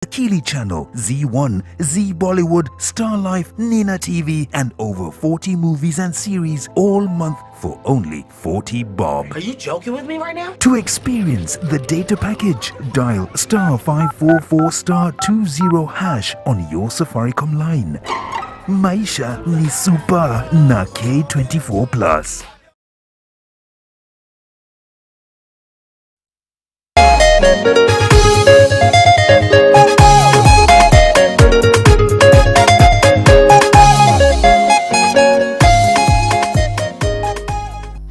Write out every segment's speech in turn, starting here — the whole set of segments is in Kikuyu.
Akili Channel, Z1, Z Bollywood, Star Life, Nina TV, and over 40 movies and series all month for only 40 bob. Are you joking with me right now? To experience the data package, dial star 544 star 20 hash on your Safaricom line. Maisha ni super na K24 Plus.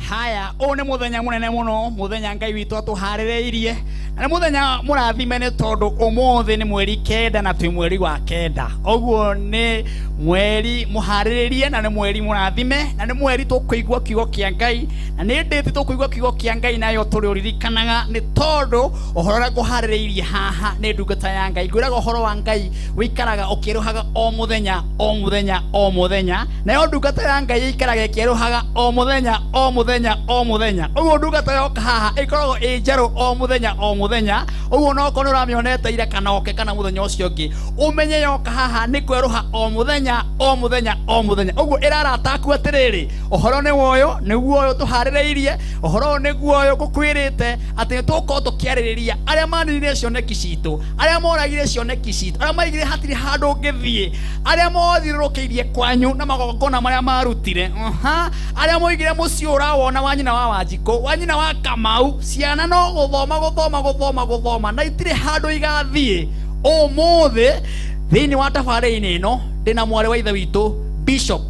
Haya, ũyũ nĩ mũthenya mũnene mũno, mũthenya Ngai witũ atũharĩrĩirie, na nĩ mũthenya mũrathime nĩ tondũ ũmũthĩ nĩ mweri 9 na twĩ mweri wa 9. Ũguo nĩ mweri mũharĩrĩrie na nĩ mweri mũrathime na nĩ mweri tũkũigua kiugo kĩa Ngai, na nĩ ndĩti tũkũigua kiugo kĩa Ngai nayo tũrĩ ũririkanaga nĩ tondũ ũhoro ũrĩa ngũharĩrĩirie haha nĩ ndungata ya Ngai. Ngwĩraga ũhoro wa Ngai wĩikaraga ũkĩerũhaga o mũthenya o mũthenya o mũthenya, nayo ndungata ya Ngai ĩikaraga ĩkĩerũhaga o mũthenya o mũthenya o mũthenya. Ũguo ndungata yoka haha ĩkoragwo ĩ njerũ o mũthenya o mũthenya. Ũguo no okorwo nĩ ũramĩonete ira kana oke kana mũthenya ũcio ũngĩ, ũmenye yoka haha nĩ kwerũha o mũthenya o mũthenya o mũthenya. Ũguo ĩrarataku atĩrĩrĩ, ũhoro nĩ woyũ, nĩguo ũyũ tũharĩrĩirie, ũhoro ũyũ nĩguo ũyũ ngũkwĩrĩte atĩ nĩ tũgũkorwo tũkĩarĩrĩria arĩa maninire cioneki citũ, arĩa moragire cioneki citũ, arĩa maigire hatirĩ handũ ũngĩthiĩ, arĩa mothiũrũrũkĩirie kwanyu na magongona marĩa marutire, arĩa moigire mũciĩ ũrawona wa nyina wa Wanjikũ, wa nyina wa Kamau, ciana no gũthoma gũthoma gũthoma gũthoma na itirĩ handũ igathiĩ. Ũmũthĩ thĩinĩ wa tabarĩra-inĩ ĩno ndĩna mwarĩ wa ithe witũ Bishop,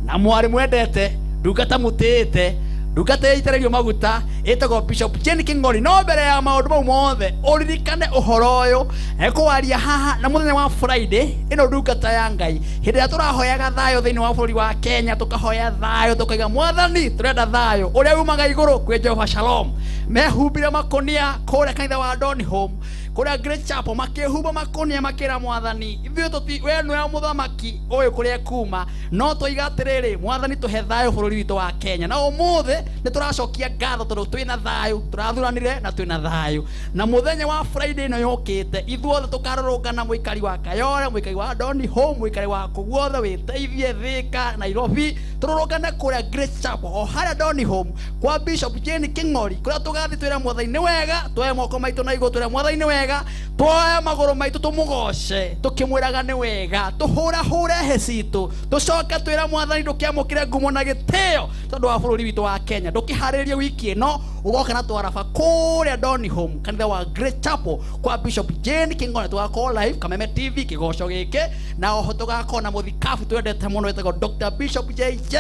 na mwarĩ mwendete, ndungata mũtĩĩte, ndungata ĩitĩrĩirio maguta ĩtagwo Bishop Jane King'ori. No mbere ya maũndũ mau mothe ũririkane ũhoro ũyũ ekũwaria haha na mũthenya wa Friday ĩno ndungata ya Ngai, hĩndĩ ĩrĩa tũrahoyaga thayũ thĩinĩ wa bũrũri wa Kenya, tũkahoya thayũ tũkaiga Mwathani tũrenda thayũ ũrĩa umaga igũrũ kwĩ Jehova Shalom. Mehumbire makũnia kũrĩa kanitha wa Donholm, kũrĩa Great Chapel, makĩhumba makũnia makĩra Mwathani ithuĩ tũti, we nĩwe mũthamaki ũyũ kũrĩa kuma, no tũiga atĩrĩrĩ Mwathani tũhe thayũ bũrũri witũ wa Kenya. Na ũmũthĩ nĩ tũracokia ngatho tondũ twĩna thayũ, tũrathuranire na twĩna thayũ. Na mũthenya wa Friday ĩno yũkĩte ithuothe tũkarũrũngana, mũikari wa Kayole, mũikari wa Donholm, mũikari wa kũu guothe wĩteithie Thika, Nairobi, tũrũrũngane kũrĩa Great Chapel o harĩa Donholm kwa Bishop Jane King'ori, kũrĩa tũgathiĩ twĩre Mwathani nĩ wega, tuoe moko maitũ na igũrũ twĩre Mwathani nĩ wega, tuoe magũrũ maitũ tũmũgoce tũkĩmwĩraga nĩ wega, tũhũrahũre hĩ citũ, tũcoke twĩre Mwathani ndũkĩamũkĩre ngumo na gĩtĩo tondũ wa bũrũri witũ wa Kenya. Ndũkĩharĩrĩrie wiki ĩno ũgoka na twaraba kũrĩa Donholm kanitha wa Great Chapel kwa Bishop Jane King'ori. Tũgakorwo live Kameme TV kĩgoco gĩkĩ, na oho tũgakorwo na mũthikabu twendete mũno wĩtagwo Dr. Bishop JJ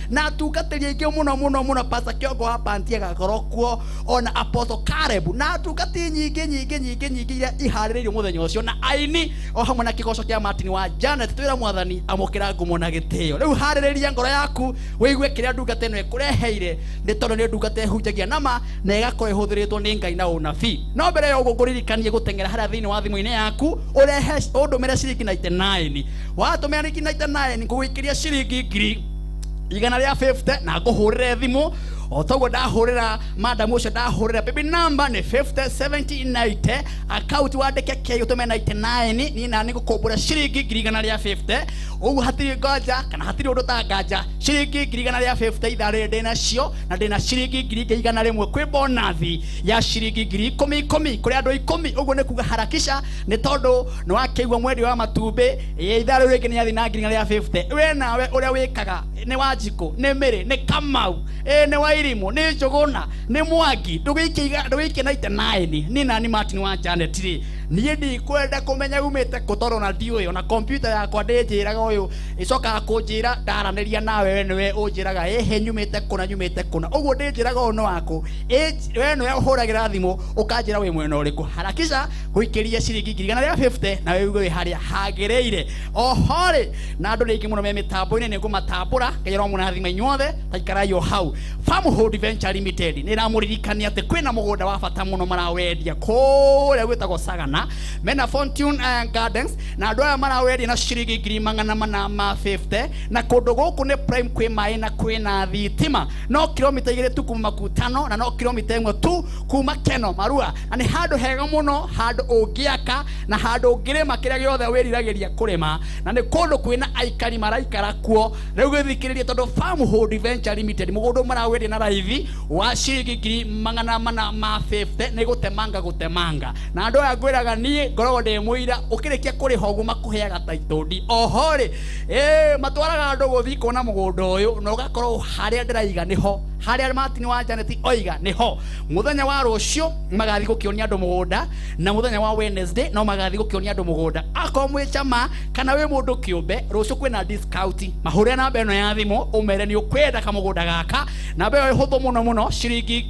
na atungatĩri aingĩ mũno mũno mũno, Pastor Kĩongo wa Panti agakorwo kuo, ona Apostle Caleb na atungati nyingĩ nyingĩ nyingĩ nyingĩ iria iharĩrĩirio mũthenya ũcio, na aini o hamwe na kĩgoco kĩa Martin wa Janet. Twĩra Mwathani amũkĩra ngumo na gĩtĩo. Rĩu harĩrĩria ngoro yaku wĩigue kĩrĩa ndungata ĩno ĩkũreheire, nĩ tondũ nĩ ndungata ĩhunjagia nama na ĩgakorwo ĩhũthĩrĩtwo nĩ Ngai na ũnabii. No mbere ya ũguo ngũririkanie gũteng'era harĩa thĩinĩ wa thimũ-inĩ yaku ũrehe ũndũmĩre ciringi 99. Watũmĩra ciringi 99 ngũgũikĩria ciringi ngiri igana rĩa 50 na ngũhũrĩre thimũ o toguo ndahũrĩra madam ũcio ndahũrĩra baby number nĩ 50 70 90 account wandĩke K ũtũme 99 niĩ na nĩ ngũkũmbũra ciringi ngiri igana rĩa 50. Ũguo hatirĩ nganja kana hatirĩ ũndũ ta nganja, ciringi ngiri igana rĩa 50 ithaa rĩrĩ ndĩnacio, na ndĩna ciringi ngiri ingĩ igana rĩmwe kwĩ bonathi ya ciringi ngiri ikũmi ikũmi kũrĩ andũ 10. Ũguo nĩ kuga harakisha, nĩ tondũ nĩ wakĩigua mwendia wa matumbĩ ithaa rĩu rĩngĩ nĩ athiĩ na ngiri igana rĩa 50. We nawe ũrĩa wĩkaga nĩ Wanjikũ, nĩ Mĩrĩ, nĩ Kamau, nĩ Wairimũ, nĩ Njũgũna, nĩ Mwangi, ndũgĩikie 99. Niĩ nani Martin wa Janet rĩ, niĩ ndikwenda kũmenya umĩte kũ tondũ ona ndiũĩ, ona kompiuta yakwa ndĩnjĩraga ũyũ ĩcokaga kũnjĩra ndaranĩria nawe, we nĩwe ũnjĩraga ĩhĩ nyumĩte kũna nyumĩte kũna, ũguo ndĩnjĩraga ũyũ nĩ waku, we nĩwe ũhũragĩra thimũ ũkanjĩra wĩ mwena ũrĩkũ. Harakisha gũikĩria ciringi ngiri igana rĩa 50 na wĩigue wĩ harĩa hagĩrĩire. Oho rĩ, na andũ nĩ aingĩ mũno me mĩtambo-inĩ, nĩ ngũmatambũra, Ngai aromũrathima inyuothe, taikarai o hau. Farmhold Venture Limited nĩ ĩramũririkania atĩ kwĩna mũgũnda wa bata mũno marawendia kũrĩa gwĩtagwo Sagana. Makutano mena Fortune Gardens na andũ aya marawendia na ciringi 450,000 na kũndũ gũkũ nĩ prime, kwĩ maĩ na kwĩna thitima. No kilomita 2 tu kuma Makutano na no kilomita 1 tu kuma Keno Marua, na nĩ handũ hega mũno, handũ ũngĩaka na handũ ũngĩrĩma kĩrĩa gĩothe wĩriragĩria kũrĩma, na nĩ kũndũ kwĩna aikari maraikara kuo. Rĩu gĩthikĩrĩrie, tondũ Farmhold Venture Limited mũgũnda marawendia na raithi wa ciringi 450,000 nĩ gũtemanga gũtemanga. Na andũ aya ngwĩraga niĩ ngoragwo ndĩ mũira, ũkĩrĩkia kũrĩha ũguo makũheaga title deed. Oho rĩ, matwaraga andũ gũthiĩ kuona mũgũnda ũyũ na ũgakorwo harĩa ndĩraiga nĩho harĩa Martin wa Janet oiga nĩho. Mũthenya wa rũciũ magathiĩ gũkĩonia andũ mũgũnda, na mũthenya wa Wednesday no magathiĩ gũkĩonia andũ mũgũnda. Akorwo mwĩ chama kana wĩ mũndũ kĩũmbe, rũciũ kwĩna discount. Mahũrĩre namba ĩno ya thimũ ũmere nĩ ũkwenda kamũgũnda gaka. Namba ĩyo ĩhũthũ mũno mũno, ciringi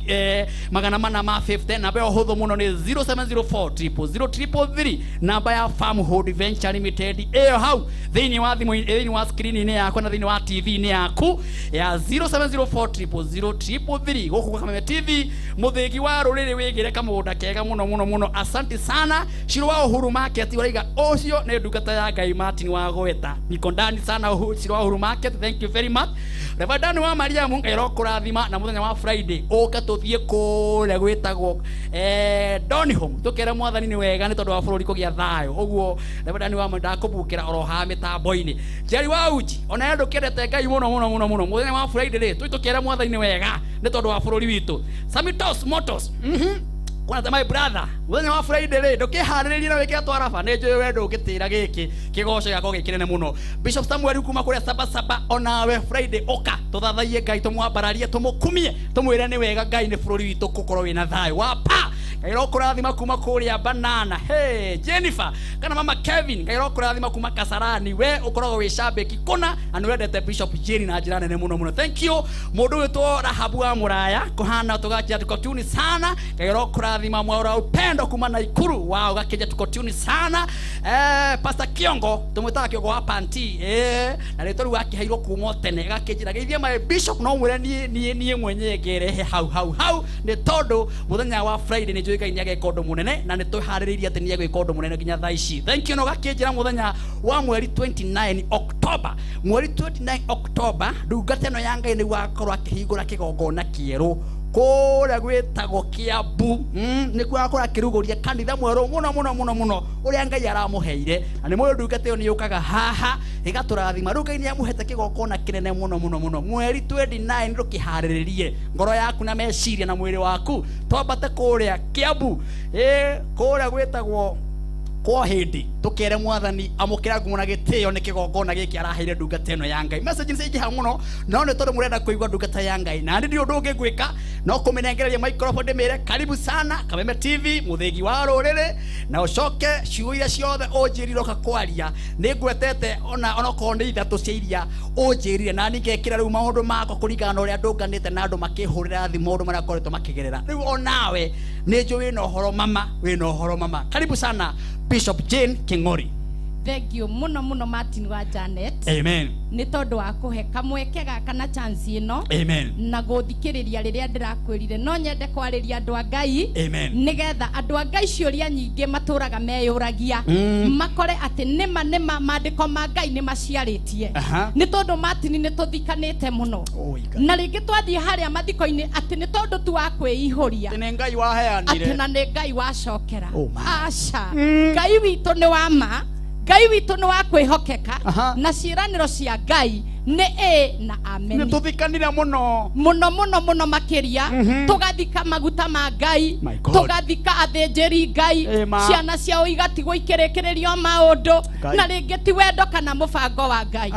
450. Namba ĩyo hũthũ mũno nĩ 0704 000 333, namba ya Farmhold Venture Limited ĩyo hau thĩinĩ wa thimũ, thĩinĩ wa screen-inĩ yakwa na thĩinĩ wa TV-inĩ yaku ya 0704 000 333. Gũkũ gwa Kameme TV, mũthĩgi wa rũrĩrĩ, wĩgĩre kamũgũnda kega mũno mũno mũno. Asante sana. Ciro wa Uhuru Market ũraiga ũcio nĩ ndungata ya Ngai Martin wa Gweta. Niko ndani sana. Ciro wa Uhuru Market, thank you very much. Reverend wa Mariamu, Ngai arokũrathima. Na mũthenya wa Friday ũke tũthiĩ kũrĩa gwĩtagwo Donholm, tũkere mwathani nĩ wega nĩ tondũ wa bũrũri kũgĩa thayũ. Ũguo Reverend wa ndakũbukĩra oro haha mĩtambo-inĩ. Jerry wa Uji, ona ndũkĩendete Ngai mũno mũno mũno mũno. Mũthenya wa Friday rĩ, tũi tũkere mwathani nĩ wega nĩ tondũ wa bũrũri witũ. Samitos Motos, kwana ta my brother, mũthenya wa Friday rĩ, ndũkĩharĩrĩrie na wĩkĩre twaraba. Nĩ njũĩ we ndũngĩtĩra gĩkĩ kĩgoco gĩakorwo gĩ kĩnene mũno. Bishop Samuel kuma kũrĩa Saba Saba, onawe Friday ũka tũthathaiye Ngai, tũmwambararie, tũmũkumie, tũmwĩre nĩ wega Ngai nĩ bũrũri witũ gũkorwo wĩna thayũ wapa. Ngai arokũrathima kuma kũrĩa Banana. Hey, Jennifer kana mama Kevin, Ngai arokũrathima kuma Kasarani. We ũkoragwo wĩ cambĩki kũna na nĩ wendete Bishop Jane na njĩra nene mũno mũno. Thank you. Mũndũ wĩtwo Rahabu wa Mũraya kũhana tũgakĩa tuko tuni sana. Ngai arokũrathima. Mwaura Upendo kuma Naikuru wao gakĩnja tuko tuni sana. Pastor Kiongo, tũmwĩtaga Kiongo wa panti, na rĩtwa rĩu akĩheirwo kuma o tene, gakĩnjĩra geithie my bishop. No mwĩre niĩ mwenyewe ngerehe hau hau hau nĩ tondũ mũthenya wa Friday nĩ njũĩ Ngai nĩ ageka ũndũ mũnene na nĩ twĩharĩrĩirie atĩ nĩ egwĩka ũndũ mũnene nginya thaa ici. Thank you. No gakĩnjĩra mũthenya wa mweri 29 October, mweri 29 October, ndungata ĩno ya Ngai nĩguo agakorwo akĩhingũra kĩgongona kĩerũ kũrĩa gwĩtagwo Kiambu. Nĩkuo agakorwo akĩrugũria kanitha mwerũ mũno mũno mũno mũno ũrĩa Ngai aramũheire. Na nĩ mũĩ ndungata ĩyo nĩ yũkaga haha ĩgatũrathima. Rĩu Ngai nĩ amũhete kĩgongona kĩnene mũno mũno mũno mweri 29. Ndũkĩharĩrĩrie ngoro yaku na meciria na mwĩrĩ waku, twambate kũrĩa Kiambu, kũrĩa gwĩtagwo kwa hĩndĩ, tũkere mwathani amũkĩra ngumo na gĩtĩo nĩ kĩgongona gĩkĩ araheire ndungata ĩno ya Ngai. Message nĩ ciaingĩha mũno, no nĩ tondũ mũrenda kũigua ndungata ya Ngai na nĩ ndirĩ ũndũ ũngĩ ngwĩka no kũmĩnengereria microphone ndĩmĩre karibu sana Kameme TV, mũthĩgi wa rũrĩrĩ, na ũcoke ciugo iria ciothe ũnjĩrire ũka kwaria. Nĩ ngwetete ona onokorwo nĩ ithatũ cia iria ũnjĩrire, na niĩ ngekĩra rĩu maũndũ makwa kũringana na ũrĩa ndũnganĩte na andũ makĩhũrĩra thimũ, maũndũ marĩa ngoretwo makĩgerera. Rĩu onawe nĩ njũĩ wĩna ũhoro mama, wĩna ũhoro mama. Karibu sana, Bishop Jane King'ori. Thank you mũno mũno, Martin wa Janet, Amen. Nĩ tondũ wa kũhe kamweke gaka na chance ĩno Amen. Na gũthikĩrĩria rĩrĩa ndĩrakwĩrire no nyende kwarĩria andũ a Ngai, Amen. Nĩgetha andũ a Ngai ciũria nyingĩ matũraga meyũragia makore atĩ nĩma nĩma maandĩko ma Ngai nĩ maciarĩtie. Nĩ tondũ Martin nĩ tũthikanĩte mũno Oi, Ngai. Na rĩngĩ twathiĩ harĩa mathiko-inĩ atĩ nĩ tondũ tu wa kwĩihũria Atĩ nĩ Ngai atĩ waheanire na nĩ Ngai wacokera. Oh my. Aca, Ngai witũ nĩ wa ma, Ngai witũ nĩ wa kwĩhokeka, na ciĩranĩro cia Ngai nĩ ĩ na Nĩ ameni. Tũthikanire mũno. Mũno mũno mũno makĩria. Tũgathika maguta ma Ngai, My God. tũgathika athĩnjĩri Ngai, Ĩma. ciana ciao igatigwo ikĩrĩkĩrĩrio maũndũ, Ngai. Na rĩngĩ ti wendo kana mũbango wa Ngai.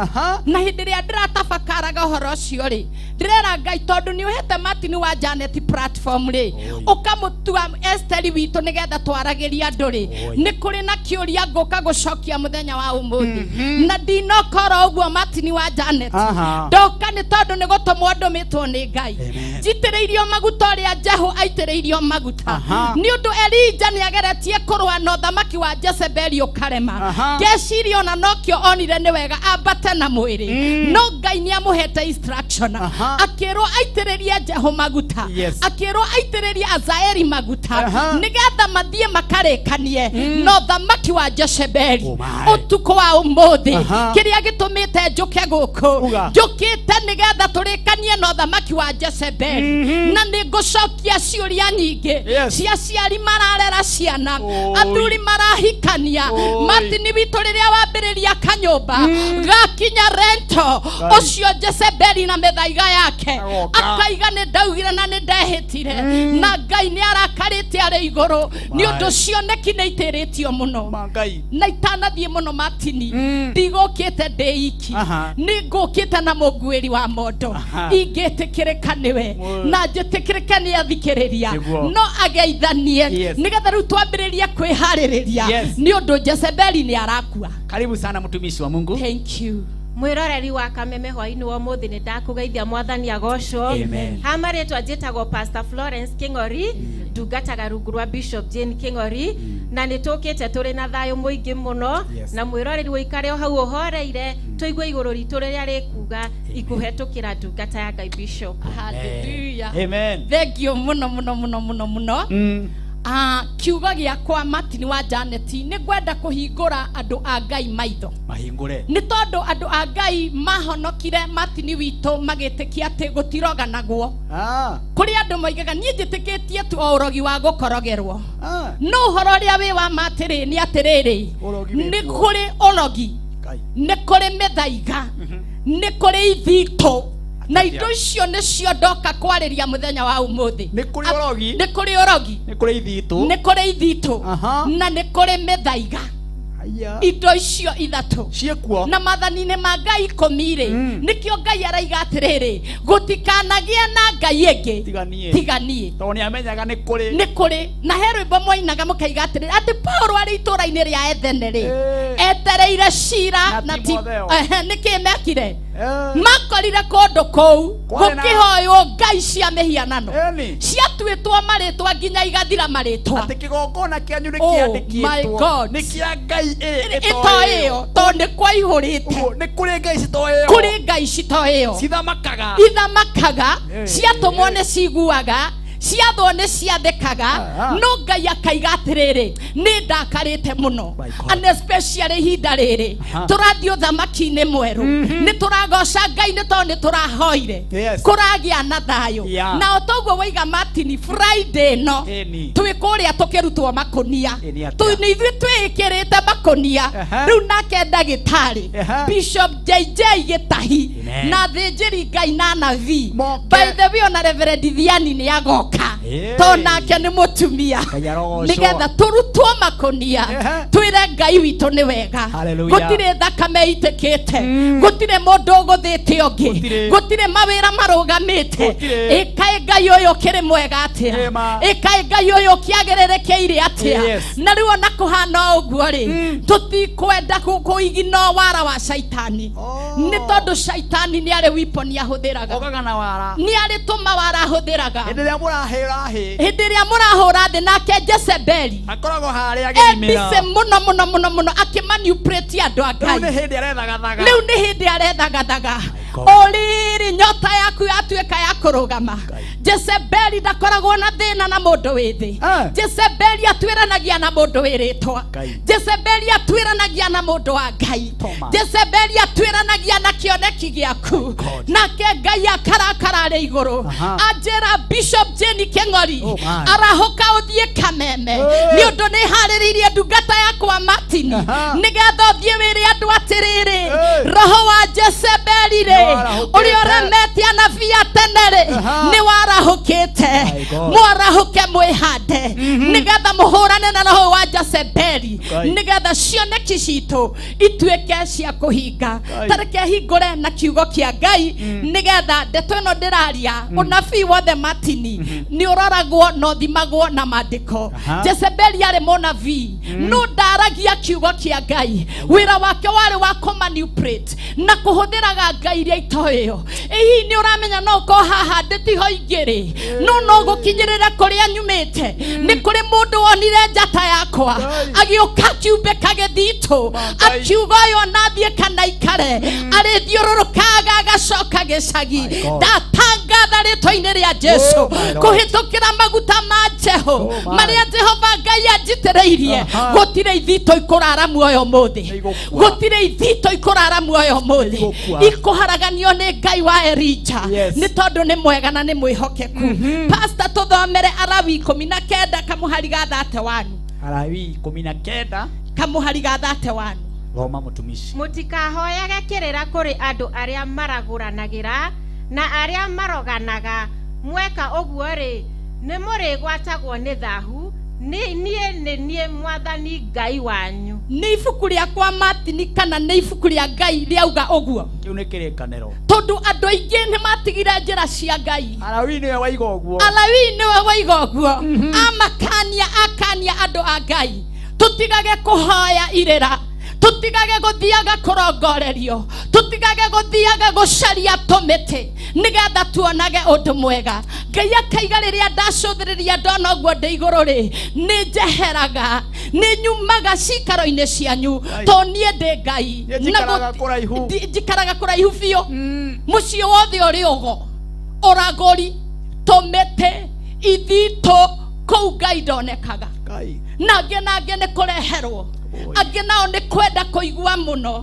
Na hĩndĩ ĩrĩa ndĩratabakaraga ũhoro ũcio rĩ, ndĩrera Ngai, tondũ nĩ ũhete Martin wa Janet platform rĩ, Oi. Ũkamũtua Esteri witũ nĩgetha twaragĩrie andũ rĩ, Oi. Nĩ kũrĩ na kĩũria ngũka gũcokia mũthenya wa ũmũthĩ, na ndinokora ũguo Martin wa Janet. Janet. Aha. Ndoka nĩ tondũ nĩ gũtũmwo ndũmĩtwo nĩ Ngai. Amen. Njitĩrĩirio maguta ũrĩa Jehu aitĩrĩirio maguta. Aha. Nĩ ũndũ Elija nĩ ageretie kũrũa na ũthamaki wa Jezebeli ũkarema. Aha. Ngeciria ona nokĩo onire nĩ wega ambate na mwĩrĩ. No Ngai nĩ amũhete instruction. Aha. Akĩrwo aitĩrĩrie Jehu maguta. Yes. Akĩrwo aitĩrĩrie Azaeli maguta. Aha. Nĩgetha mathiĩ makarĩkanie na ũthamaki wa Jezebeli. Oh my. Ũtukũ wa ũmũthĩ Aha. kĩrĩa gĩtũmĩte njũke gũkũ Uga. njũkĩte nĩgetha tũrĩkanie na ũthamaki wa Jezebeli na nĩ ngũcokia ciũria nyingĩ Yes. cia aciari mararera ciana Oi. athuri marahikania Oi. Martin witũ rĩrĩa wambĩrĩria kanyũmba gakinya rento ũcio Jezebeli na mĩthaiga yake Agoka. akaiga nĩ ndaugire na nĩ ndehĩtire na Ngai nĩ arakarĩte arĩ igũrũ nĩ ũndũ cioneki nĩ itĩrĩtio mũno Ma Ngai. Na itanathiĩ mũno Martini, ndigũkĩte ndĩ iki. Aha. Nĩ ngũkĩte na mũnguĩri wa mondo. Aha. Ingĩtĩkĩrĩka nĩwe Mwe. na njĩtĩkĩrĩke nĩ athikĩrĩria Nĩguo. no ageithanie Yes. nĩgetha rĩu twambĩrĩrie kwĩharĩrĩria Yes. nĩ ũndũ Jezebeli nĩ arakua. Karibu sana mtumishi wa Mungu. Thank you. Mwiroreri wa Kameme hwainĩ wa ũmũthĩ nĩ ndakũgeithia mwathani agocwo. Amen. Ha marĩtwa njĩtagwo Pastor Florence King'ori, ndungataga rungu rwa Bishop Jane King'ori, na nĩ tũkĩte tũrĩ na thayũ mũingĩ mũno. Yes. Na mwĩroreri ũikare o hau ũhoreire tũigue igũrũ ritũ rĩrĩa rĩkuga ikũhetũkĩra ndungata ya Ngai Bishop. Hallelujah. Amen. Thank you mũno mũno mũno mũno mũno. Kiugo gĩakwa Martin wa Janet nĩ ngwenda kũhingũra andũ a Ngai maitho. Mahingũre. Nĩ tondũ andũ a Ngai mahonokire Martin witũ magĩtĩkia atĩ gũtiroganagwo. Ah. Kũrĩ andũ moigaga niĩ njĩtĩkĩtie tu o ũrogi wa gũkorogerwo. Ah. No ũhoro ũrĩa wĩ wa ma atĩrĩ nĩ atĩrĩrĩ Ũrogi wĩ nĩ kuo. kũrĩ ũrogi, Ngai. nĩ kũrĩ mĩthaiga, nĩ kũrĩ ithitũ na indo icio nĩcio ndoka kwarĩria mũthenya wa ũmũthĩ. Nĩ kũrĩ ũrogi. Nĩ kũrĩ ũrogi, Nĩ kũrĩ ithitũ. nĩ kũrĩ ithitũ Aha. na nĩ kũrĩ mĩthaiga. Haya. Indo icio ithatũ Ciĩkuo. Na maathani-inĩ ma Ngai ikũmi rĩ nĩkĩo Ngai araiga atĩrĩrĩ gũtikanagĩe na Ngai ĩngĩ Tiga niĩ. Tiga niĩ. Tondũ nĩ amenyaga nĩ kũrĩ. Nĩ kũrĩ na he rwĩmbo mwainaga mũkaiga atĩrĩrĩ atĩ Paulo arĩ itũũra-inĩ rĩa Ethene rĩ etereire cira Na na ti Timotheo. Ehe, nĩkĩ mekire? Eh. Makorire kũndũ kũu Kwarĩ na- gũkĩhoywo ngai cia mĩhianano Eni. ciatuĩtwo marĩtwa nginya igathira marĩtwa. Atĩ kĩgongona kĩanyu nĩ Oh, my kĩandĩkĩtwo. God. Nĩ kĩa Ngai ĩrĩ Ĩtoĩ ĩyo tondũ nĩ kwaihũrĩte. Ũguo nĩ kũrĩ ngai citoĩ ĩyo. Kũrĩ ngai citoĩ ĩyo. Cithamakaga. Ithamakaga. Eh. Ciatũmwo nĩ ciguaga, ciathwo nĩ ciathĩkaga. Ah. No Ngai akaiga atĩrĩrĩ nĩ ndakarĩte mũno. My God. And especially ihinda rĩrĩ Aha. tũrathiĩ ũthamaki-inĩ mwerũ nĩ tũragoca Ngai nĩ tondũ nĩ tũrahoire Yes. kũragĩa na thayũ. Yeah. Na o toguo waiga Martin Friday no Ĩni. twĩ kũrĩa tũkĩrutwo makũnia. Ĩni atĩa? Nĩ ithuĩ twĩĩkĩrĩte makũnia. Aha. Rĩu nake ndagĩtarĩ Aha. Bishop JJ Gĩtahi Amen. na thĩnjĩri Ngai na nabii. Moke. By the way ona Reverend Thiani nĩ agoka Hey. tondũ nake nĩ mũtumia Ngai arogocwo. nĩgetha tũrutwo makũnia Ehe. twĩre Ngai witũ nĩ wega. Hallelujah. Gũtirĩ thakame itĩkĩte, gũtirĩ mũndũ ũgũthĩte ũngĩ, Gũtirĩ. gũtirĩ mawĩra marũgamĩte. Gũtirĩ. Ĩkaĩ Ngai ũyũ ũkĩrĩ mwega atĩa. Ĩma. Ĩkaĩ Ngai ũyũ ũkĩagĩrĩrĩkĩire atĩa. Yes. Na rĩu ona kũhana o ũguo rĩ tũtikwenda kũigina wara wa caitani. Oh. Nĩ tondũ caitani nĩ arĩ weapon ahũthĩraga. Okaga na wara. Nĩ arĩ tũmawara ahũthĩraga. Hĩndĩ ĩrĩa mũrahĩra hĩ. Hĩndĩ ĩrĩa mũrahũra thĩ nake Jezebeli Akoragwo harĩa agĩthimĩra. ebice mũno mũno mũno mũno akĩmanipulate andũ a Rĩu nĩ Ngai. hĩndĩ arethagathaga. Rĩu nĩ hĩndĩ arethagathaga. God. O rĩrĩ nyota yaku yatuĩka ya kũrũgama Jezebeli ndakoragwo na thĩna na mũndũ wĩ thĩ. Eh. Jezebeli atuĩranagia na mũndũ wĩ rĩtwa. Ngai. Jezebeli atuĩranagia na mũndũ wa Ngai. Toma. Jezebeli atuĩranagia na kĩoneki gĩaku. God. Nake Ngai akarakara arĩ igũrũ. Aha. Anjĩra Bishop Jane Kĩng'ori Oh my. arahũka ũthiĩ Kameme Eh. nĩ ũndũ nĩ harĩrĩirie ndungata yakwa Martin Aha. nĩgetha ũthiĩ wĩre andũ atĩrĩrĩ Eh. roho wa Jezebeli rĩ Nĩwarahũkĩte. Ũrĩa ũremete anabii a tene rĩ, Aha. nĩ warahũkĩte. My God. Mwarahũke mwĩhande nĩgetha mũhũrane na roho wa Jezebeli, Ngai. nĩgetha cioneki citũ ituĩke cia kũhinga. Ngai. Tareke hingũre na kiugo kĩa Ngai nĩgetha ndeto ĩno ndĩraria, ũnabii wothe Martini nĩ ũroragwo na ũthimagwo na maandĩko. Aha. Jezebeli arĩ mũnabii no ndaragia kiugo kĩa Ngai. Wĩra wake warĩ wa kũmanipulate na kũhũthĩraga ngai iria itoĩyo. Ĩ hihi nĩ ũramenya no ũkorwo haha ndĩtiho ingĩrĩ no no gũkinyĩrĩra kũrĩa nyumĩte. Nĩ kũrĩ mũndũ wonire njata yakwa agĩũka akiumbĩka gĩthitũ, Ngai. akiuga ũyũ onathiĩ kana ikare, arĩthiũrũrũkaga agacoka gĩcagi. My God. Ndatangatha rĩtwa-inĩ rĩa Jesu Oh, my Lord. kũhĩtũkĩra maguta ma Jehu Oh, my. marĩa Jehova Ngai anjitĩrĩirie, Aha. gũtirĩ ithitũ ikũrara muoyo ũmũthĩ. Nĩ igũkua. Gũtirĩ ithitũ ikũrara muoyo ũmũthĩ. Nĩ igũkua. Ikũharaganio nĩ Ngai wa Elija, Yes. nĩ tondũ nĩ mwega na nĩ mwĩhokeku. Pastor, tũthomere Arawi 19 kamũhari ga 31. Arawi 19 Kamũhari ga 31. Thoma mũtumishi. Mũtikahoyage kĩrĩra kũrĩ andũ arĩa maragũranagĩra na arĩa maroganaga. Mweka ũguo rĩ, nĩ mũrĩgwatagwo nĩ thahu. Niĩ nĩ niĩ Mwathani Ngai wanyu. Nĩ ibuku rĩakwa Martini kana nĩ ibuku rĩa Ngai rĩauga ũguo? Kĩu nĩ kĩrĩkanĩro. Tondũ andũ aingĩ nĩ matigire njĩra cia Ngai. Arawi nĩwe waiga ũguo. Alawii nĩwe waiga ũguo, amakania akania andũ a Ngai tũtigage kũhoya irĩra, tũtigage gũthiaga kũrongorerio, tũtigage gũthiaga gũcaria tũmĩtĩ nĩgetha tuonage ũndũ mwega. Ngai akaiga rĩrĩa ndacũthĩrĩria ndona ũguo ndĩ igũrũ rĩ, nĩ njeheraga, nĩ nyumaga cikaro-inĩ cianyu, Ngai. tondũ niĩ ndĩ Ngai. Niĩ njikaraga Na kũraihu. Njikaraga kũraihu biũ. Mũciĩ wothe ũrĩ ũgo, ũragũri, tũmĩtĩ, ithitũ, kũu Ngai ndonekaga. Ngai. Na angĩ na angĩ nĩ kũreherwo, Oi. angĩ nao nĩ kwenda kũigua mũno,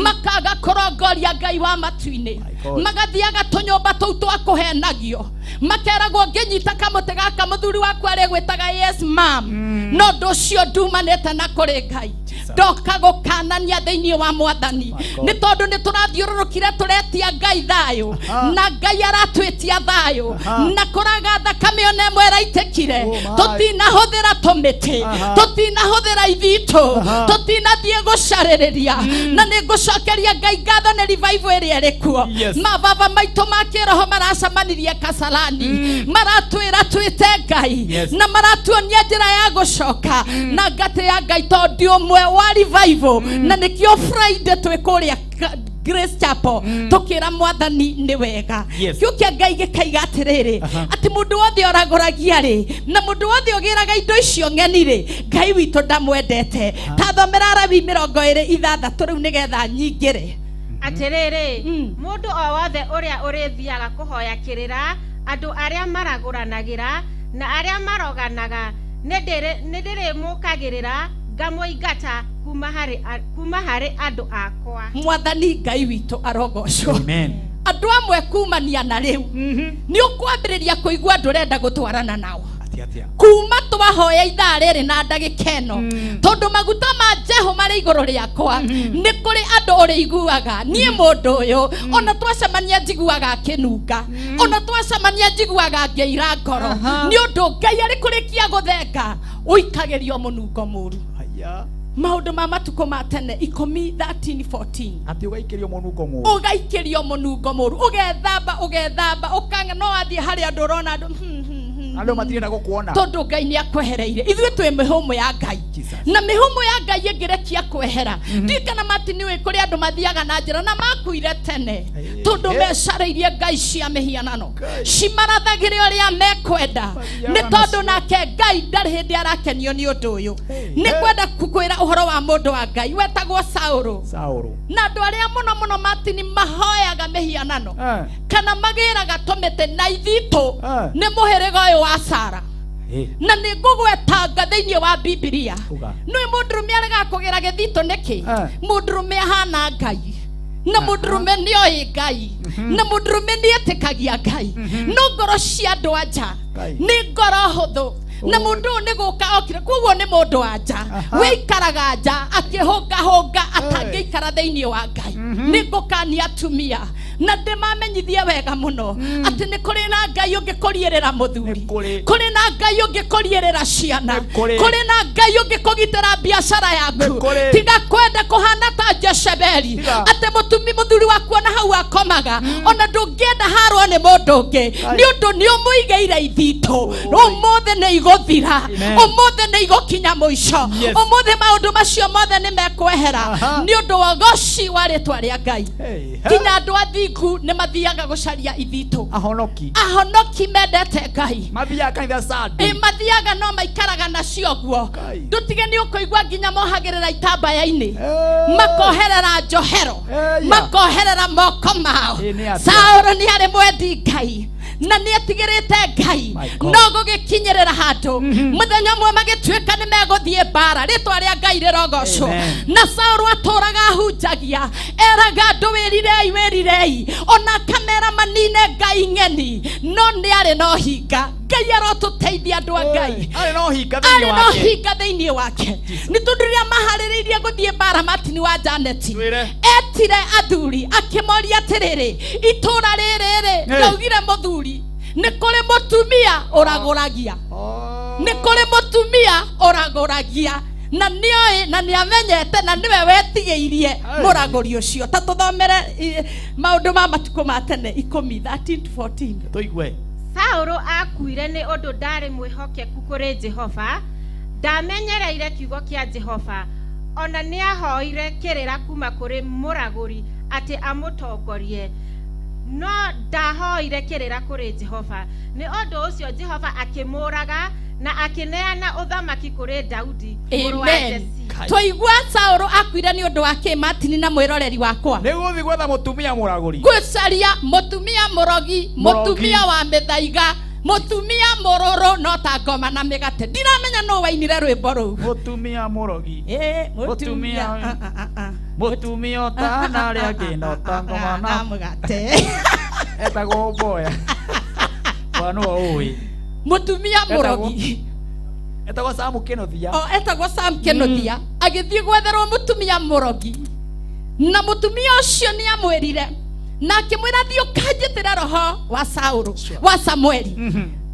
makaga kũrongoria Ngai wa matu-inĩ, My God. magathiaga tũnyũmba tũu twa kũhenagio, makeragwo ngĩnyita kamũtĩ gaka mũthuri waku arĩgwĩtaga yes mam. No ũndũ ũcio ndumanĩte na kũrĩ Ngai. Ndoka gũkanania thĩinĩ wa Mwathani, My God. nĩ tondũ nĩ tũrathiũrũrũkire tũretia Ngai thayũ, Aha. na Ngai aratwĩtia thayũ, Aha. na kũraga thakame ona ĩmwe ĩraitĩkire. Oh my. Tũtinahũthĩra tũmĩtĩ, Aha. tũtinahũthĩra ithitũ, Aha. tũtinathiĩ gũcarĩrĩria. Na nĩ ngũcokeria Ngai ngatho nĩ revival ĩrĩa ĩrĩ kuo. Yes. Mababa maitũ ma kĩroho maracemanirie Kasarani, maratwĩra twĩte Ngai, Yes. na maratuonia njĩra ya gũcoka na ngatĩ ya Ngai, tondũ ndi ũmwe wa revival, na nĩkĩo Friday twĩ kũrĩa Grace Chapel tũkĩra Mwathani nĩ wega. Yes. Kiu kĩa Ngai gĩkaiga atĩrĩrĩ, Aha. atĩ mũndũ wothe ũragũragia rĩ, na mũndũ wothe ũgĩraga indo icio ng'eni rĩ, Ngai witũ ndamwendete. Ta thomera Arabi 26 rĩu nĩgetha nyingĩre. Atĩrĩrĩ, mũndũ o wothe ũrĩa ũrĩthiaga kũhoya kĩrĩra andũ arĩa maragũranagĩra na arĩa maroganaga, nĩ ndĩrĩmũkagĩrĩra ngamũingata kuma harĩ andũ akwa. Mwathani Ngai witũ arogocwo. Amen. Andũ amwe kumania na rĩu nĩ ũkwambĩrĩria kũigua ndũrenda gũtwarana nao. Atia atia. Kuma twahoya ithaa rĩrĩ na ndagĩka ĩno, tondũ maguta ma Jehu marĩ igũrũ rĩakwa, nĩ kũrĩ andũ ũrĩiguaga niĩ mũndũ ũyũ ona twacemania njiguaga akĩnunga, ona twacemania njiguaga ngĩira ngoro, Aha. nĩ ũndũ Ngai arĩ kũrĩkia gũthenga ũikagĩrio mũnungo mũru. Haya. Maũndũ ma matukũ ma tene 10 13 14. Atĩ ũgaikĩrio mũnungo mũru. Ũgaikĩrio mũnungo mũru, ũgethamba ũgethamba ũkanga no wathiĩ harĩ andũ ũrona andũ Andũ matirenda gũkuona. Tondũ Ngai nĩ akwehereire. Ithuĩ twĩ mĩhũmũ ya Ngai, Jesus. na mĩhũmũ ya Ngai ĩngĩrekia kwehera, ndiũĩ kana Martin wĩ kũrĩ andũ mathiaga na njĩra na makuire tene, Hey. tondũ Hey. mecarĩirie ngai cia mĩhianano, Ngai. cimarathagĩre ũrĩa mekwenda, Mathiaga nĩ tondũ nacio. nake Ngai ndarĩ hĩndĩ arakenio nĩ ũndũ ũyũ. Hey. Nĩ Hey. kwenda kwĩra ũhoro wa mũndũ wa Ngai wetagwo Saũlũ. Saũlũ. Na andũ arĩa mũno mũno Martin mahoyaga mĩhianano Eh. kana magĩraga tũmĩtĩ na ithitũ Eh. nĩ mũhĩrĩga ũyũ wa Sara. Eh. Na nĩ ngũgwetanga thĩinĩ wa Bibilia. Uga. Nĩ mũndũrũme aregaga kũgĩra gĩthitũ nĩkĩ? Eh. Mũndũrũme ahana Ngai, na mũndũrũme nĩoĩ Ngai, na mũndũrũme nĩetĩkagia Ngai, no ngoro cia andũ a nja Ngai. nĩ ngoro hũthũ, na mũndũ ũyũ nĩ gũka okire, koguo nĩ mũndũ wa nja Aha. wĩikaraga nja akĩhũngahũnga atangĩikara thĩinĩ wa Ngai. Nĩ ngũkania atumia Na ndĩmamenyithie wega mũno atĩ nĩ kũrĩ na Ngai ũngĩkũriĩrĩra mũthuri, Nĩ kũrĩ. kũrĩ na Ngai ũngĩkũriĩrĩra ciana, Nĩ kũrĩ. kũrĩ na Ngai ũngĩkũgitĩra biacara yaku. Nĩ kũrĩ. Tiga kwenda kũhana ta Jezebeli, Tiga. atĩ mũtumi mũthuri waku ona hau akomaga, ona ndũngĩenda harwo nĩ mũndũ ũngĩ, nĩ ũndũ nĩ ũmũigĩire ithitũ. Ũmũthĩ nĩ igũthira, Amen. ũmũthĩ nĩ igũkinya mũico, Yes. ũmũthĩ maũndũ macio mothe nĩ mekwehera Aha. nĩ ũndũ wa ũgoci wa rĩtwa rĩa Ngai. Hey, Nginya andũ athingu nĩ mathiaga gũcaria ithitũ. Ahonoki Ahonoki mendete Ngai mathiaga kanitha Sunday. Ĩ, mathiaga no maikaraga nacio guo. Ngai. Ndũtige nĩ ũkũigua nginya mohagĩrĩra itambaya-inĩ, Eh. makoherera njohero, Eh, ya. makoherera moko mao. Ĩ, nĩ atĩa? Saũlũ nĩ arĩ mwendi Ngai na nĩ etigĩrĩte Ngai, My God. no gũgĩkinyĩrĩra handũ mũthenya ũmwe magĩtuĩka nĩ megũthiĩ mbara. Rĩtwa rĩa Ngai rĩrogocwo. Amen. Na Saũlũ atũraga ahunjagia, eraga andũ wĩrirei, wĩrirei, ona akamera manine ngai ng'eni, no nĩ arĩ na ũhinga. Ngai arotũteithia andũ a Ngai. Arĩ na ũhinga thĩinĩ Arĩ na wake. ũhinga thĩinĩ wake, nĩ tondũ rĩrĩa maharĩrĩirie gũthiĩ mbara, Martin wa Janeti Twĩre. etire athuri akĩmoria atĩrĩrĩ, itũra rĩrĩ rĩ, Hey. ndaugire mũthuri nĩ kũrĩ mũtumia ũragũragia, Oh. nĩ kũrĩ mũtumia ũragũragia, na nĩoĩ na nĩamenyete na nĩwe wetigĩirie Hey. mũragũri ũcio. Ta tũthomere maũndũ ma matukũ ma tene 10 13 to 14. Tũigue. Saũlũ akuire nĩ ũndũ ndarĩ mwĩhokeku kũrĩ Jehova, ndamenyereire kiugo kĩa Jehova, ona nĩahoire kĩrĩra kuma kũrĩ mũragũri atĩ amũtongorie, no ndahoire kĩrĩra kũrĩ Jehova. Nĩ ũndũ ũcio Jehova akĩmũraga na akĩneana ũthamaki kũrĩ Daudi mũrũ wa Amen. Jesii. Kai. Twaigua Saũlũ akuire nĩ ũndũ wa kĩ, Martin na mwĩroreri wakwa? Nĩ gũthiĩ gwetha mũtumia mũragũri. Gũcaria mũtumia mũrogi, Mũrogi. mũtumia wa mĩthaiga, mũtumia mũrũrũ no ta ngoma na mĩgate. Ndiramenya nũ wainire rwĩmbo rũu. Mũtumia mũrogi. Ĩ, Mũtumia. ah, ah, ah, ah. Mũtumia ũtana arĩa angĩ na ũtangoma na na mũgate. Etagwo Mboya. Bwana nĩwe ũĩ. Mũtumia mũrogi. Etagwo Sam Kĩnuthia. O etagwo Sam Kĩnuthia, agĩthiĩ gwetherwo mũtumia mũrogi, na mũtumia ũcio nĩ amwĩrire na akĩmwĩra, thiĩ ũkanjĩtĩre roho wa Saũlũ, wa Samueli.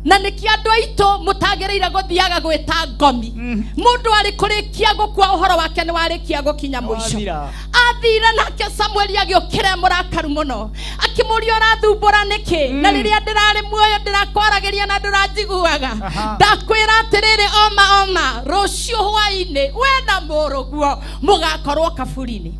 Na nĩkĩo andũ aitũ mũtagĩrĩire gũthiaga gwĩta ngomi. Mũndũ arĩ kũrĩkia gũkua, ũhoro wake nĩ warĩkia gũkinya mũico. Wathira. Athire nake Samueli agĩũkĩra mũrakaru mũno, akĩmũria, ũrathumbũra nĩkĩ na rĩrĩa ndĩrarĩ muoyo ndĩrakwaragĩria na ndũranjiguaga? Aha. Ndakwĩra atĩrĩrĩ, oma oma, rũciũ hwaĩ-inĩ we na mũrũguo mũgakorwo kaburi-inĩ.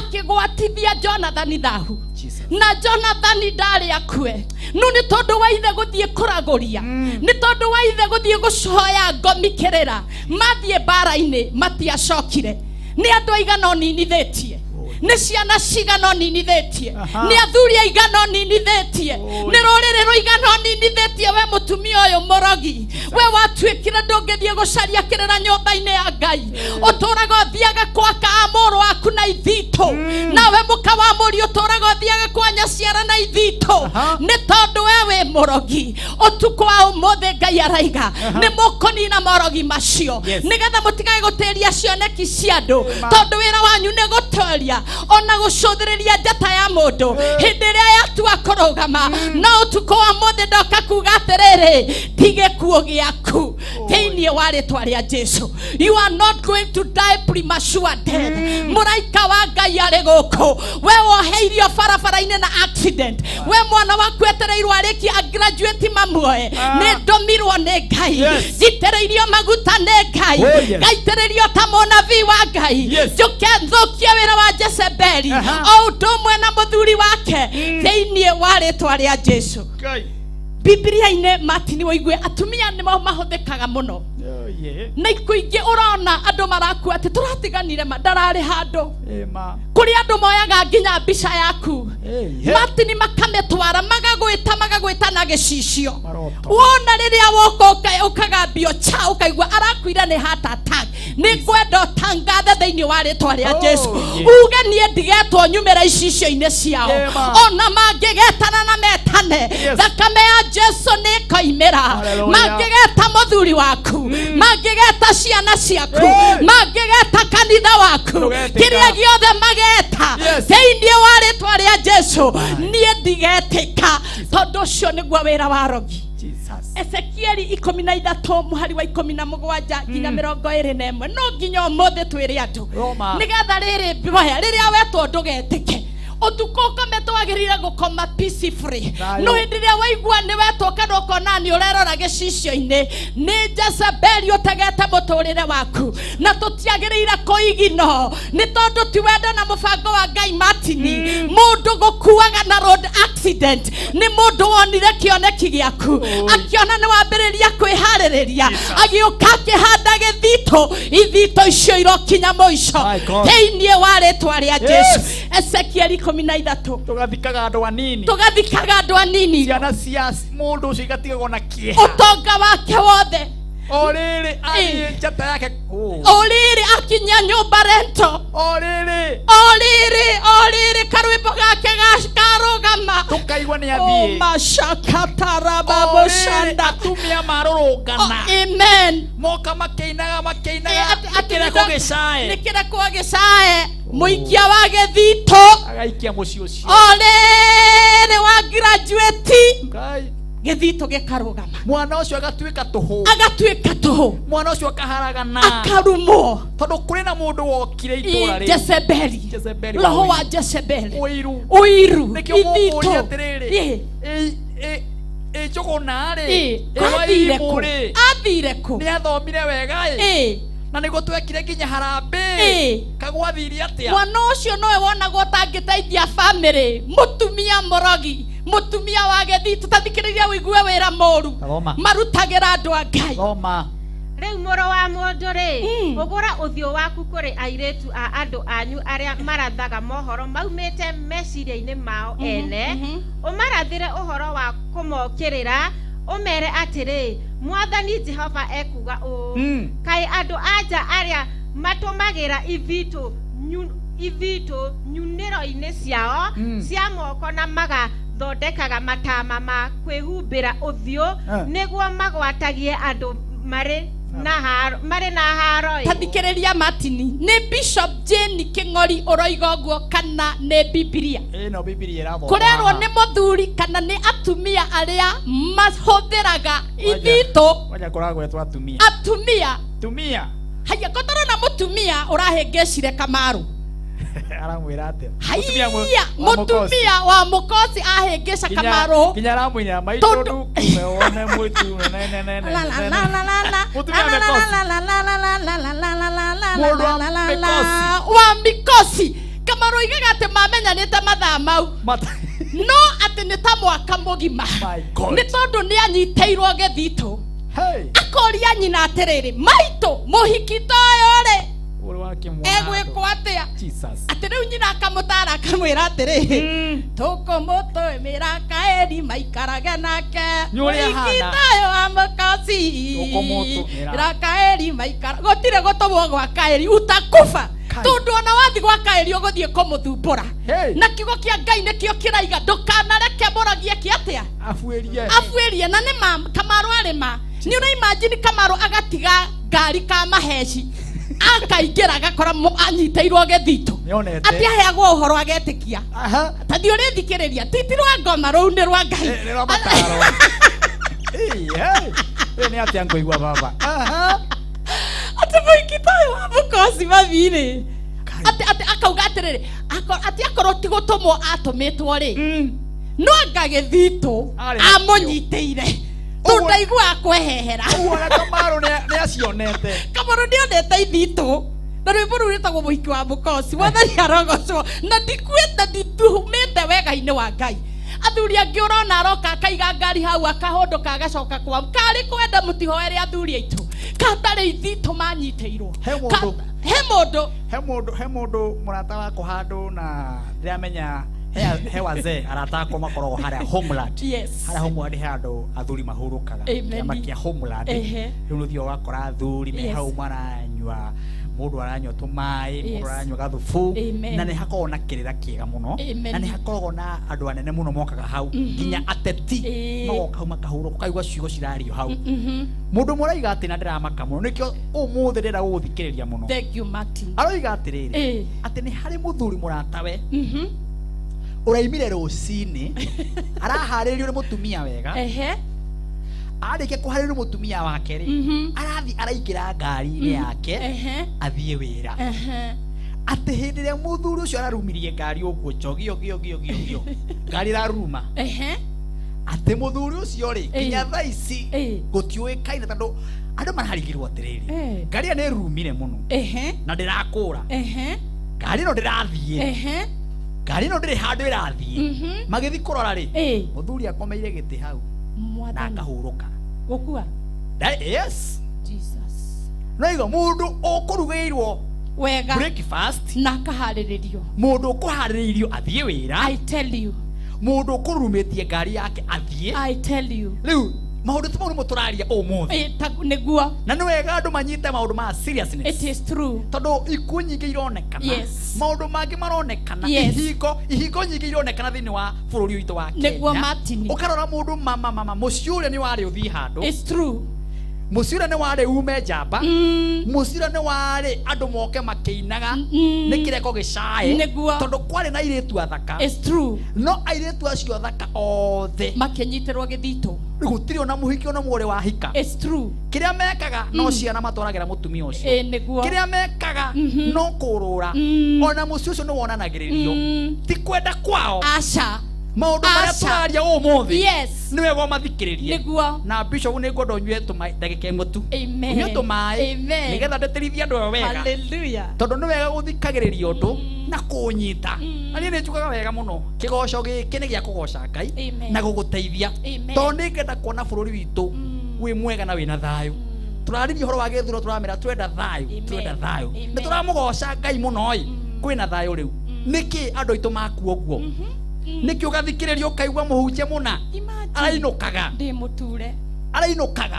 Akĩgwatithia Jonathani thahu. Jesus. Na Jonathani ndarĩ akue, no nĩ tondũ wa ithe gũthiĩ kũragũria, nĩ tondũ wa ithe gũthiĩ gũcoya ngomi kĩrĩra, mathiĩ mbara-inĩ matiacokire. Nĩ andũ aigana ũninithĩtie? Nĩ ciana cigana ũninithĩtie? Aha. Nĩ athuri aigana ũninithĩtie? Nĩ rũrĩrĩ rũigana ũninithĩtie, we mũtumia ũyũ mũrogi? We watuĩkire ndũngĩthiĩ gũcaria kĩrĩra nyũmba-inĩ ya Ngai, ũtũraga ũthiaga kwa kaa mũrũ waku na ithitũ, nawe mũka wa mũriũ ũtũraga ũthiaga kwa nyaciara na ithitũ, Aha. nĩ tondũ we wĩ mũrogi. Ũtukũ wa ũmũthĩ Ngai araiga nĩ mũkũnina morogi macio, Yes. nĩgetha mũtigage gũtĩria cioneki cia andũ, tondũ wĩra wanyu nĩ gũtoria ona gũcũthĩrĩria njata ya mũndũ hĩndĩ ĩrĩa yatua kũrũgama. No ũtukũ wa mũthĩ ndoka kuga atĩrĩrĩ, ti gĩkuũ gĩaku thĩinĩ wa rĩtwa rĩa Jesu. You are not going to die premature death. Mũraika wa Ngai arĩ gũkũ. We woheirio barabara-inĩ na accident, we mwana waku etereirwo arĩkie a graduate mamuoe, nĩ ndũmirwo nĩ Ngai, Yes. njitĩrĩirio maguta nĩ Ngai, Oh, yes. ngaitĩrĩrio ta mũnabii wa Ngai, Yes. njũke thũkie wĩra wa Jezebeli Aha. o ũndũ ũmwe na mũthuri wake thĩinĩ wa rĩtwa rĩa Jesu. Ngai. Bibilia-inĩ, Martin, wĩigue atumia nĩmo mahũthĩkaga mũno. Oh, yeah. Na ikuũ ingĩ ũrona andũ marakua atĩ tũratiganire ma ndararĩ handũ. Ĩma. Kũrĩ andũ moyaga nginya mbica yaku, Hey, hey. Martin, makamĩtwara, magagwĩta, magagwĩta na gĩcicio. Maroto. Wona rĩrĩa woka ũkagambio cha ũkaigua arakuire nĩ heart attack. Nĩ ngwenda ũtangathe thĩinĩ wa rĩtwa rĩa Oh, Jesu, yeah. uge niĩ ndigetwo nyumĩre icicio-inĩ ciao. Ema. Ona mangĩgetana na metane. metane, Yes. thakame ya Jesu nĩ ĩkoimĩra. Hallelujah. Mangĩgeta mũthuri waku, mangĩgeta ciana ciaku, Hey. mangĩgeta kanitha waku, Ndũgetĩka. kĩrĩa gĩothe mageta Yes. thĩinĩ wa rĩtwa rĩa Jesu, niĩ ndigetĩka, tondũ ũcio nĩguo wĩra wa rogi. Jesus. Ezekieli 13 mũhari wa 17 nginya 21. No nginya ũmũthĩ twĩre andũ Roma. nĩgetha rĩrĩ mboya rĩrĩa wetwo ndũgetĩke. Ũtukũ ũkome twagĩrĩire gũkoma peacefully, Thayũ. no hĩndĩ ĩrĩa waigua nĩ wetwo kana ũkona nĩ ũrerora gĩcicio-inĩ, nĩ Jezebeli ũtegete mũtũrĩre waku, na tũtiagĩrĩire kũigino nĩ tondũ ti wendo na mũbango wa Ngai. Martini, mũndũ gũkuaga na road accident nĩ mũndũ wonire kĩoneki gĩaku, akĩona nĩ wambĩrĩria kwĩharĩrĩria, agĩũka akĩhanda gĩthitũ, ithitũ icio irokinya mũico My God. thĩinĩ wa rĩtwa rĩa Jesu. Yes. Ezekieli 13. Tũgathikaga andũ anini. Tũgathikaga andũ anini. Ciana cia mũndũ ũcio igatigagwo na kĩeha. Ũtonga wake wothe. O rĩrĩ athiĩ njata yake. Oh. O rĩrĩ akinya nyũmba rento. O rĩrĩ. O rĩrĩ, o rĩrĩ karwĩmbo gake karũgama. Tũkaigua nĩ athiĩ. Omashakatarababosanda. Atumia marũrũngana. Amen. Moka makĩinaga makĩinaga. Atĩ Kĩreko gĩcae. nĩ kĩrekwo gĩcae, mũikia wa gĩthitũ. Agaikia mũciĩ ũcio. O rĩrĩ wa graduate, Ngai. gĩthitũ gĩkarũgama. Mwana ũcio agatuĩka tũhũ. Agatuĩka tũhũ. Mwana ũcio akaharagana. Akarumwo. Tondũ kũrĩ na mũndũ wokire itũra rĩu. Jezebeli. Jezebeli roho wa wa ũiru. Jezebeli. Ũiru. Ũiru. Nĩkĩo mũkũria ithitũ. atĩrĩrĩ. Ĩ. Ĩ njũgũna rĩ. Ĩ, Ĩ athire Wairimũ kũ? rĩ. Athire kũ? Nĩ athomire wega ĩ. Ĩ. Na nĩguo twekire nginya harambee. Ĩ. Kagwathire atĩa? Mwana ũcio nowe wonagwo ũtangĩteithia bamĩrĩ, mũtumia mũrogi, mũtumia wa gĩthitũ. Tathikĩrĩria ũigue wĩra mũru Thoma. marutagĩra andũ a Ngai. Thoma. Rĩu mũrũ wa mũndũ rĩ, ũgũra ũthiũ waku kũrĩ airĩtu a andũ anyu arĩa marathaga mohoro maumĩte meciria-inĩ mao ene, ũmarathĩre ũhoro wa kũmokĩrĩra, ũmere atĩrĩ, Mwathani Jehova ekuga ũũ: kaĩ andũ anja arĩa matũmagĩra ithitũ nyunĩro-inĩ ciao cia moko na magathondekaga matama ma kwĩhumbĩra ũthiũ nĩguo magwatagie andũ marĩ na haro, marĩ na haro ĩ. Tathikĩrĩria Martini, nĩ Bishop Jane Kĩng'ori ũroiga ũguo kana nĩ Bibilia? Ĩno Bibilia ĩrathoma. Kũrerwo nĩ mũthuri kana nĩ atumia arĩa mahũthĩraga ithitũ? Ngoja kũragwetwo atumia. Atumia. Atumia. Haya, kotorona mũtumia ũrahĩngĩcire Kamaru. Aramwĩra atĩa? Haiya, mũtumia wa mũkosi ahĩngĩca Kamaru. Nginya aramwĩra maitũ Tondũ- ndukume wone mũitu ne ne ne ne. La, la, la, la, la, la. Mũtumia wa La, la, mĩkosi. la, la, la, la, la, la, la, la, la, la, la, Mũndũ wa la, la, la. mĩkosi. Wa mikosi. Kamaru oigaga atĩ mamenyanĩte mathaa mau, no atĩ nĩ ta mwaka mũgima. My God. Nĩ tondũ nĩ anyitĩirwo gĩthitũ. Hey. Akoria nyina atĩrĩrĩ, maitũ, mũhiki ta ũyũ rĩ, Ũrĩ wa kĩmwana. egwĩkwo atĩa? Jesus. Atĩ rĩu nyina akamũtara akamwĩra atĩrĩ, tũkũmũtũmĩra kaeri maikarage nake. Nĩ ũrĩa Mũhiki ahana. ta ũyũ wa mũkosi. Tũkũmũtũmĩra. Ra kaeri maikara gũtirĩ gũtũmwo gwa kaeri, utakufa. Kai. Tondũ ona wathi gwa kaeri ũgũthiĩ kũmũthumbũra. Hey. Na kiugo kĩa Ngai nĩkĩo kĩraiga ndũkanareke mũrogi eke atĩa? Abuĩrie. Abuĩrie. Na nĩ ma Kamaru arĩ ma nĩ ũraimajini Kamaru agatiga ngari ka maheci akaingĩra agakora anyitĩirwo gĩthitũ. Nĩonete. Atĩ aheagwo ũhoro agetĩkia. Aha. Tathi ũrĩthikĩrĩria titi rwa ngoma rũu nĩ rwa Ngai. Nĩ rwa mataro. Ĩĩ, hey. Ĩĩ, nĩ atĩa ngũigua baba? Aha. Atĩ mũhiki ta ũyũ wa mũkosi mathi-rĩ, atĩ akauga atĩrĩrĩ, atĩ akorwo ti gũtũmwo atũmĩtwo rĩ, no anga gĩthitũ Arĩ nakĩo. amũnyitĩire tondũ ndaiguaga kwehehera. Ũguo na Kamaru nĩ acionete. Kamaru nĩonete ithitũ na rwĩmbo rũu rwĩtagwo mũhiki wa mũkosi. Mwathani arogocwo. Na ndikuĩte, ndithumĩte wega-inĩ wa Ngai. Athuri angĩ ũrona aroka akaiga ngari hau akahũndũka agacoka kwao karĩ kwenda. Mũtihoere athuri aitũ katarĩ ithitũ manyitĩirwo. He mũndũ. He mũndũ. He mũndũ mũrata wakwa handũ na ndĩramenya he wazee arata akwa makoragwo harĩa homeland. Yes. Harĩa homeland he andũ athuri mahurũkaga. Amen. Kĩama kĩa homeland. Ehe. Rĩu nĩ ũthiaga ũgakora athuri me Yes. hau maranyua. Mũndũ aranyua tũmaĩ, mũndũ Yes. aranyua gathubu. Amen. Na nĩ hakoragwo na kĩrĩra kĩega mũno. Amen. Na nĩ hakoragwo na andũ anene mũno mokaga hau, nginya ateti magoka hau makahurũka, ũkaigua ciugo cirario hau. Mũndũ ũmwe aroiga atĩ, na ndĩramaka mũno, nĩkĩo ũmũthĩ ndĩrenda gũgũthikĩrĩria mũno. Thank you, Martin. Aroiga atĩrĩrĩ, atĩ nĩ harĩ mũthuri mũratawe ũraimire rũcinĩ, araharĩrĩrio nĩ mũtumia wega. Arĩkia kũharĩrĩrio nĩ mũtumia wake rĩ, arathiĩ araingĩra ngari-inĩ yake athiĩ wĩra. Atĩ hĩndĩ ĩrĩa mũthuri ũcio ararumirie ngari ũguo, njogio gio gio gio gio, ngari ĩraruruma. Atĩ mũthuri ũcio rĩ, nginya thaa ici gũtiũĩkaine, tondũ andũ mararigirwo atĩrĩrĩ, ngari ĩyo nĩ ĩrurumire mũno na ndĩrakũra, ngari ĩno ndĩrathiĩ, ngari ĩno ndĩrĩ handũ ĩrathiĩ. Magĩthiĩ kũrora rĩ, mũthuri akomeire gĩtĩ hau na Mwathani. akahurũka. Gũkua. Yes. Jesus. No igo mũndũ ũkũrugĩirwo Wega. breakfast, Na akaharĩrĩrio. Mũndũ ũkũharĩrĩirio athiĩ wĩra, I tell you. Mũndũ ũkũrurumĩtie ngari yake athiĩ. I tell you. Rĩu maũndũ ti mau nĩmo tũraria ũmũthĩ. Nĩguo. Na nĩ wega andũ manyite maũndũ ma seriousness, It is true. tondũ ikuũ nyingĩ ironekana, maũndũ mangĩ maronekana, ihingo nyingĩ ironekana thĩinĩ wa bũrũri witũ wa Nĩguo, Kenya. Martin. Ũkarora mũndũ mama mama, mũciĩ ũrĩa nĩ warĩ ũthiĩ handũ, It's true. Mũciĩ ũrĩa nĩ warĩ ume njamba, mũciĩ ũrĩa nĩ warĩ andũ moke makĩinaga nĩ kĩreko gĩcae, Nĩguo. tondũ kwarĩ na airĩtu athaka. It's true. No airĩtu acio athaka othe Makĩnyitĩrwo gĩthitũ. Gũtirĩ ona mũhiki ona mũrĩ wahika. It's true. Kĩrĩa mekaga no ciana matwaragĩra mũtumia ũcio. Nĩguo. Kĩrĩa mekaga no kũrũra. Ona mũciĩ ũcio nĩ wonanagĩrĩrio, ti kwenda kwao. Aca. Maũndũ marĩa Aca. tũraria ũmũthĩ, Yes. nĩ wega ũmathikĩrĩrie. Nĩguo. Na bishop, nĩ ngwenda ũnyue tũmaĩ ndagĩka ĩmwe tu. Amen. Ũnyue tũmaĩ Amen. nĩgetha ndĩtĩrithie andũ aya wega, Hallelujah. tondũ nĩ wega gũthikagĩrĩria ũndũ na kũũnyita. Na niĩ nĩ njugaga wega mũno, kĩgoco gĩkĩ nĩ gĩa kũgoca Ngai Amen. na gũgũteithia, Amen. tondũ nĩ ngenda kuona bũrũri witũ wĩ mwega na wĩna thayũ. Tũraririe ũhoro wa gĩthurano, tũramera twenda thayũ. Amen. Twenda thayũ. Amen. Nĩ tũramũgoca Ngai mũno ĩ, kwĩna thayũ. Rĩu nĩkĩ andũ aitũ makua ũguo? Nĩkĩ ũgathikĩrĩria ũkaigua mũhunjia mũna Imagine. arainũkaga, Ndĩ mũture. arainũkaga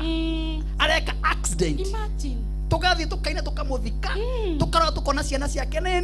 areka accident, Imagine. tũgathiĩ tũkaina tũkamũthika, tũkarora tũkona ciana ciake nĩ